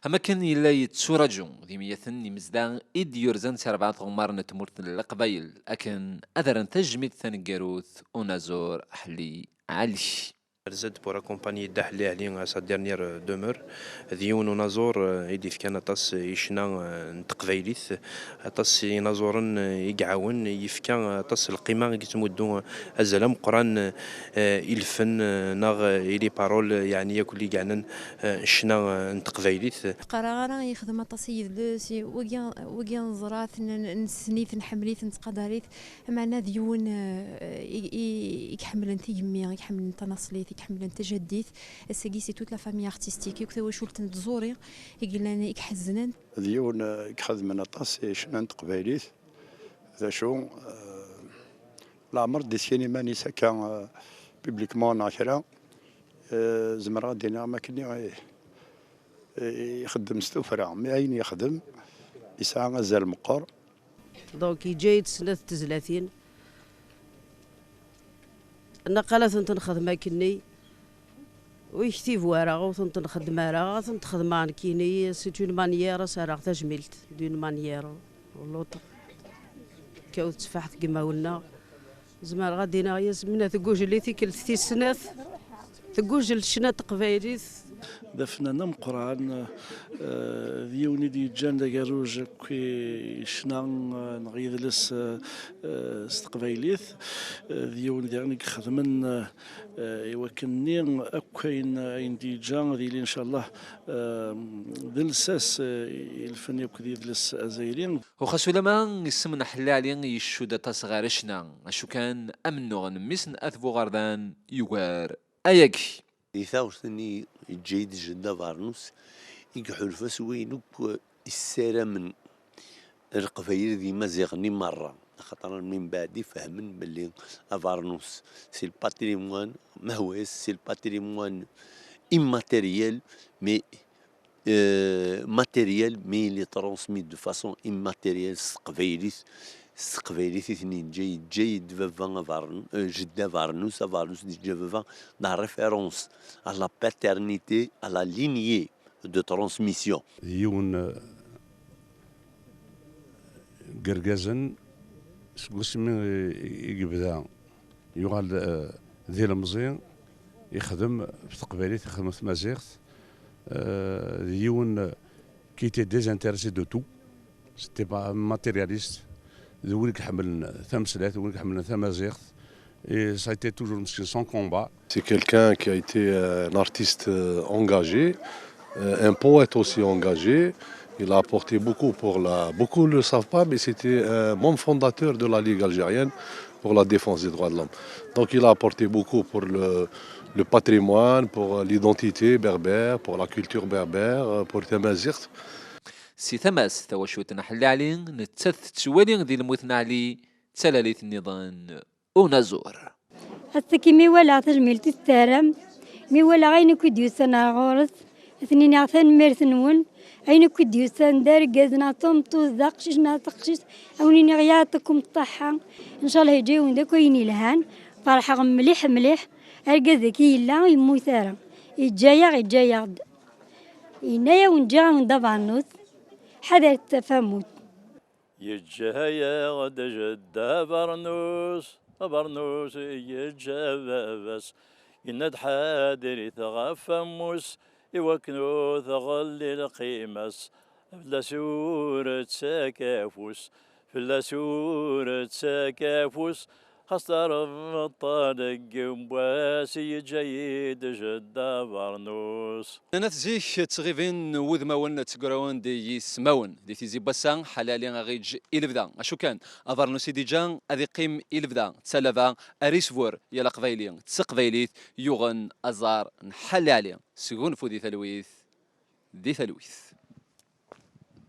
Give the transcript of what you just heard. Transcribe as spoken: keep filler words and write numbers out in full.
Am akken yella yetturaju d imyaten imezdaɣ i d-yurzan si rebɛa tɣemmar n tmurt n Leqbayel akken ad rren tajmilt taneggarut unaẓur Ḥli Ɛli. Rrez-d pour accompagner Dda Ḥli Ɛli à sa dernière demeure. D yiwen unaẓur, eh, i d-yefkan aṭas i ccna, eh, n teqbaylit. Aṭas inaẓuren, eh, i iɛawen, yefka aṭas n lqima i yettmuddu azal ameqqran, eh, i lfen, eh, neɣ, eh, i les paroles, eh, yeɛni akk i yeɛnan, eh, ccna, eh, n teqbaylit. Qqareɣ ara yexdem aṭas n yidles, i wagi, wagi neẓra-t, n-, nessen-it, nḥemmel-it, nettqadar-it. Meɛna d yiwen, eh, i, i, i iḥemmlen tigemmi, i iḥemmlen tanaṣlit, i iḥemmlen tajaddit. Ass-agi, c'est toute la famille artistique, akk tawacult n tẓuri i yellan, i iḥeznen. D yiwen, eh, i ixedmen aṭas i ccna n teqbaylit. D acu, eh, leɛmer d-iskin iman-is akka, eh, publiquement neɣ kra, eh, zemreɣ ad d-iniɣ am akken i, i ixeddem s tuffra, mi ayen yexdem yesɛa azal meqqer. Donc, yeǧǧa-yi-d snat n tezlatin. Naqal ad tent-nexdem akkenni. Ur yektib wara, ur tent-nxeddem ara, ad tent-xedmeɣ nekkini, c'est une manière, ad s-rreɣ tajmilt, d'une manière ou l'autre. Tekkaw tetteffaḥt deg imawen-nneɣ. Zemreɣ ad d-iniɣ yasmina teggujel i tikkelt tis snat, teggujel ccna n teqbaylit. D afennan ameqqran, eh, d yiwen i d-yeǧǧan d agerruj akk i ccna, eh, neɣ yidles, eh, eh, s teqbaylit. Eh, d yiwen diɣen i ixedmen, eh, i wakken-nni akk ayen, ayen d-yeǧǧa ad yili, ncallah, eh, d lsas, eh, i lfen akk d yidles azzayri. U xas ulamma isem n Ḥelli Ɛli yeccudd aṭas ɣer ccna, acu kan amennuɣ n mmi-s n At Buɣerdan yugar ayagi. Di tawt-nni yeǧǧa-yi-d jeddi Abernus i iḥulfa s wayen akk issaramen Leqbayel d Imaziɣen i merra, axaṭer min baɛdi fehmen belli Abernus, c'est le patrimoine, mahwa, c'est le patrimoine immatériel, mais euh, matériel, mais il est transmis de façon immatérielle s teqbaylit. S teqbaylit i ten-yeǧǧa, yeǧǧa-yi-d baba Abarn-, euh, jeddi Abernus, Abernus yeǧǧa baba la référence à la paternité, à la lignée de transmission. D yiwen, euh, n yergazen, seg wasmi i, i yebda yuɣal, eh, d ilemẓi, ixdem ɣef teqbaylit, ixdem ɣef tmaziɣt, eh, d yiwen qui était désintéressé de tout, c'était pas un matérialiste, d win i iḥemmlen tameslayt, d win i iḥemmlen tamaziɣt, et ça a été toujours, meskin, son combat. C'est quelqu'un qui a été, euh, un artiste, euh, engagé, euh, un poète aussi engagé. Il a apporté beaucoup pour la, beaucoup ne le savent pas, mais c'était un membre fondateur de la Ligue algérienne pour la défense des droits de l'homme. Donc il a apporté beaucoup pour le, le patrimoine, pour l'identité berbère, pour la culture berbère, euh, pour Tamazirt. Si tama-s, tawacult n Ḥelli Ɛli, nettat tettwali di lmut n Ɛli d talalit nniḍen unaẓur. Ass-agi mi walaɣ tajmilt i tettaram, mi walaɣ ayen akk i d-yusan ar ɣur-s, ad sen-iniɣ tanemmirt-nwen. Ayen akk i d-yusan, d argaz neɣ d tameṭṭut, d aqcic neɣ d taqcict, ad wen-iniɣ yaɛṭikum ṣṣaḥḥa. Ncallah yeǧǧa-yawen-d akk ayen yelhan. Ferḥeɣ mliḥ mliḥ. Argaz-agi yella, ur yemmut ara. Yeǧǧa-yaɣ, yeǧǧa-yaɣ-d. Yenna-yawen ǧǧiɣ-awen-d abernus. Ḥadret tafamut. Yeǧǧa-yaɣ-d jeddi abernus, abernus yeǧǧa baba-s. Yenna-d ḥadrit ɣef ammus, i wakken ur tɣelli lqima-s. Fell-as ur ttak afus, fell-as ur ttak afus. Xas tarebṭa deg wass yeǧǧa-yi-d jeddi abernus. Nnan-t zik ttɣibin wudmawen ttegrawen-d yismawen. Di tizi n wass-a, Ḥelli Ɛli a ɣ-iǧǧ i lebda. Acu kan, abernus i d-iǧǧa ad iqqim i lebda d talaba ar isbur yal aqbayli d teqbaylit yuɣen aẓar n Ḥelli Ɛli. Sgunfu di talwit, di talwit.